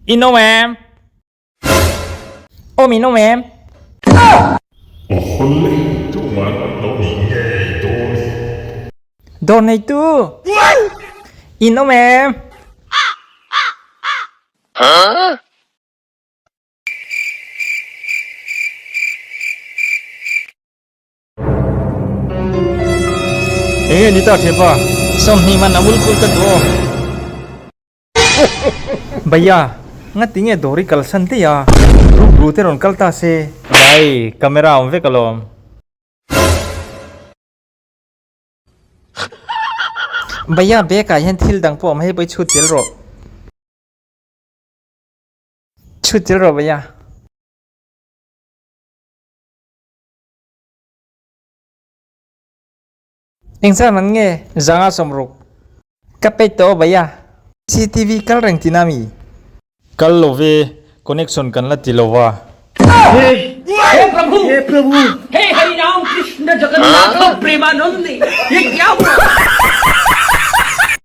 In awm em? Awm in awm em? Awhawle, tumah an awm lo ni ngei dawn. Dawr neitu! In awm em? Enge ni ta thianpa? 20 man amul kul ka duh aw. Bhaiya, ngati nge dawr i kalsan daih a? Rukru te rawn kal ta se. Bhai, camera a awm vek alawm. Bhaiya, bag ah hian thil dang pawh a awm hei pawh i chhut tel rawh. Chhut tel rawh Bhaiya. Engzat man nge zanga sawmruk ka pet tawh aw bhaiya. CCTV kal reng tina mi? Kal lo ve, connection kan la ti lo va.